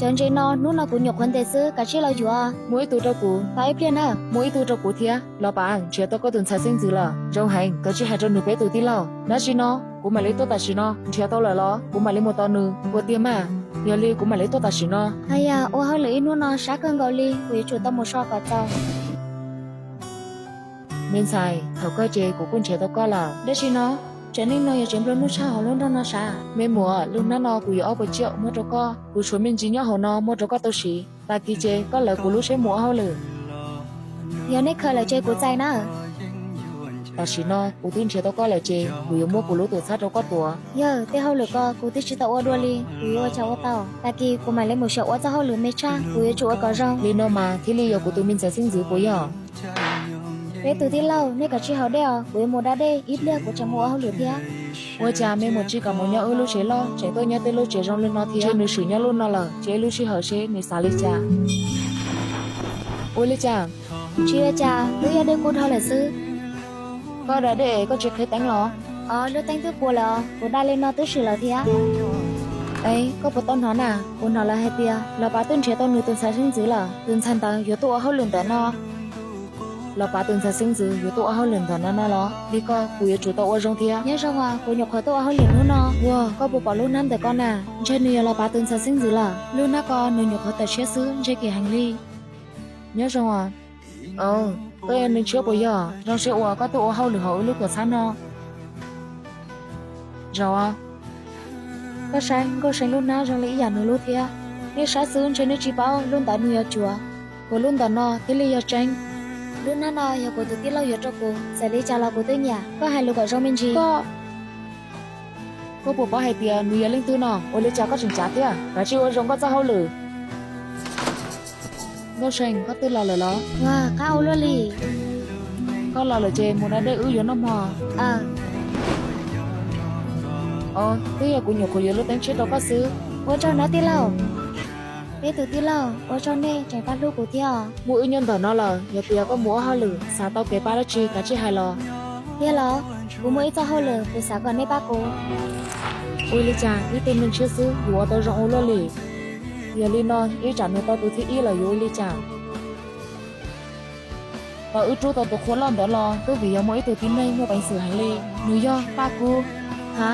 Cov ntses no hnub no kuv nyuam qhuav ntes xwb, kav tsij los yuav. Muaj ib tug rau kuv, tau ib pliag na. Muaj ib tug rau kuv thiab. Los pav, nrhiav tau koj tus ntxhais xeeb ntxwv lawm. Zoo heev, koj tsis hais rau nws peb tus tij laug. Dab tsi no? Kuv mam li tuaj tam sim no. Nrhiav tau lawm los kuv mam li mus tos nws. Ua tiag mas. Yog li kuv mam li tuaj tam sim no. Haj yam, ua hauj lwm ib hnub no sab kawg nkaus li, kuv yuav tsum tau mus so kom txaus. Me ntxhais, thaum kawg ces kuv kuj nrhiav tau koj lawm. Dab tsi no? Tsev neeg no yog tseem nplua nuj tshaj hauv lub nroog no sav. Me muam, lub hnab no kuv yuav ob puas tsiaj muab rau koj. Kuv tshuav me ntsis nyob hauv no muab rau koj tau siv. Tag kis ces koj lawv kuv lub siab mus ua hauj lwm. Yog nej khaws lawm ces kuv txais na. Tam sim no kuv twb nrhiav tau koj lawm ces kuv yuav muab kuv lub tuam txhab rau koj tuav. Yog tej hauj lwm ko kuv twb tsis tau ua dua li, kuv yuav ua cas ua tau. Tag kis kuv mam li mus xyaum ua txoj hauj lwm me tshaj, kuv yuav tsum ua kom zoo. Li no mas thiaj li yog kuv tus me ntxhais xeeb ntxwv puas yog? Peb tus tij laug, nej kav tsij haus dej os, kuv yuav mus da dej, ib pliag kuv tseem mus ua hauj lwm thiab. Ua cas me muam tsis kam mus nyob wb lub tsev loj, tseem tuaj nyob tej lub tsev zoo li no thiab? Ntshe nws swm nyob lub no lawm, ces wb lub sij hawm seb nws xav li cas. Ua li cas? Tsis ua cas, twb yog dej kuj dhau lawm xwb. Koj da dej koj tsis qhib teeb los? Os, lub teeb twb puas lawm os, kuv da li no twb swm lawm thiab. Es koj puas tau hnov na? Kuv hnov lawv hais tias Los Pav twb nrhiav tau nws tus ntxhais xeeb ntxwv lawm, tus ntxhais ntawd yuav tuaj ua hauj lwm ntawm no. Los Pav tus ntxhais xeeb ntxwv yuav tuaj ua hauj lwm ntawm no no los? Li ko kuv yuav tsum tau ua zoo thiab. Nyob zoo os, kuv nyuam qhuav tuaj ua hauj lwm hnub no. Ua, koj puas pom lub hnab ntawm koj na? Ntshe nws yog Los Pav tus ntxhais xeeb ntxwv lawm. Lub hnab ko nws nyuam qhuav tawm tshiab xwb, ntshe kim heev li. Nyob zoo os. Koj yog nws tshiab puas yog? Zoo siab uas koj tuaj ua hauj lwm hauv wb lub tuam txhab no. Zaum, koj saib Nkauj See lub hnab zoo li ib yam nws lub thiab. Nej saib xwb ntshe nej tsis paub lub ntawd nws yuav cuav, kuv lub ntawm no thiaj li yog tseeb. Lub hnab no yog kuv tus tij laug yuav rau kuv, txawm li cas los kuv twb nyiam. Koj hais lus kom zoo me ntsis. Koj puas paub hais tias nws yog leej twg no? Ua li cas koj tseem cav thiab? Kav tsij ua zoo koj txoj hauj lwm. Nkauj See, koj twb los lawm los? Ua, qab ua luaj li. Koj los lawm ces mus da dej wb yuav noj hmo. Twb yog kuv nyuam qhuav yuav lub teeb tshiab rau koj xwb. Ua tsaug nawb tij laug. Peb tus tij laug, ua tsaug nej tseem pab hlub kuv thiab os. Muaj wb nyob ntawm no lawm, yog tias koj mus ua hauj lwm xav tau kev pab dab tsi kav tsij hais los. Tiag los? Kuv muaj ib txoj hauj lwm kuv xav kom nej pab kuv. Ua li cas ib tug neeg tshiab xwb yuav ua tau zoo ua luaj li? Yog li no ib tsam nws tau tus thib ib los yuav ua li cas? Thaum wb rub tau tus qhua loj ntawd los twb vim yog muaj ib tug tib neeg muaj peev xwm heev li, nws yog Paj Kub. Ha?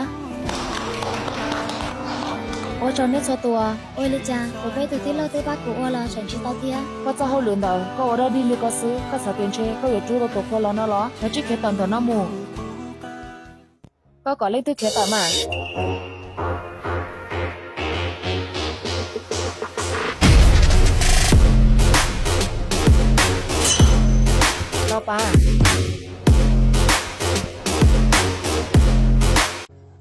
Ua tsaug nej txhua tus. Ua li cas kuv peb tug tij laug twb pab kuv ua los tseem tsis tau thiab? Koj txoj hauj lwm ntawd koj ua dog dig li ko xwb, koj xav tias ntshe koj yuav rub tau tus qhua los no los? Kav tsij khiav tawm ntawm no mus. Koj kom leej twg khiav tawm mas? Los Pav.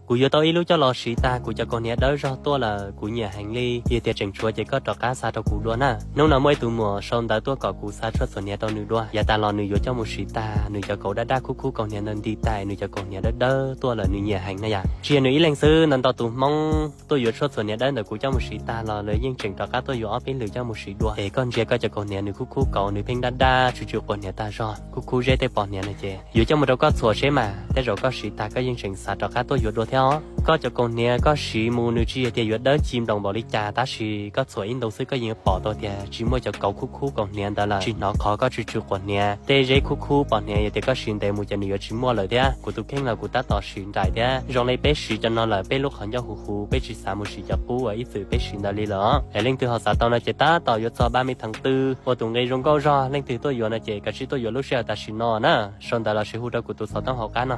Kuv yuav tau ib lub coj los siv tag, kuv cov kaus hniav dawb zog tuaj lawm, kuv nyiam heev li. Yog tias tseem tshuav ces koj rov qab xa rau kuv dua na. Hnub no muaj ib tug muam sau ntawv tuaj kom kuv xa tshuaj txhuam hniav rau nws dua. Yav tas los nws yuav coj mus siv tag, nws cov kaus daj daj khub khub kaus hniav ntawd nti tas, nws cov kaus hniav dawb dawb tuaj lawm, nws nyiam heev na yom. Tsis yog nws ib leeg xwb, ntau ntau tus Hmoob tuaj yuav tshuaj txhuam hniav dawb ntawm kuv coj mus siv tag los lawv yeej tseem rov qab tuaj yuav ob peb lwm coj mus siv dua. Es koj ntsia koj cov kaus hniav nws khub khub kaus, nws pheej daj daj tsw tsw quas hniav tag zog, khub khub zeb tej pos hniav no ces yuav coj mus rau koj txhuam seb mas, tej zaum koj siv tag koj yeej tseem xav rov qab tuaj yuav dua thiab os. Koj cov kaus hniav koj siv mus nws tsis yog tias yuav dawb ci nploos npaum li cas, tab sis koj txhuam ib ntus xwb koj yeej pom tau tias tsis muaj cov kaus khub khub kaus hniav ntawd lawm, tsis hnov qhov koj tsw tsw quas hniav. Tej zeb khub khub pos hniav yog tias koj siv ntev mus ces nws yuav tsis muaj lawm thiab. Kuv tus kheej los kuv tab tom siv nraim thiab. Zoo li peb siv cov no lawm peb lub qhov ncauj huv huv, peb tsis xav mus siv cov qub uas ib txwm peb siv ntawd li lawm. Es leej twg ho xav tau no ces tab tom yuav txog ba me theev twg ua tus nqi zoo nkauj zog, leej twg tuaj yuav no ces kav tsij tuaj yuav lub sij hawm tam sim no na. Sau ntawv los sis hu rau kuv tus xov tooj hauv qab no.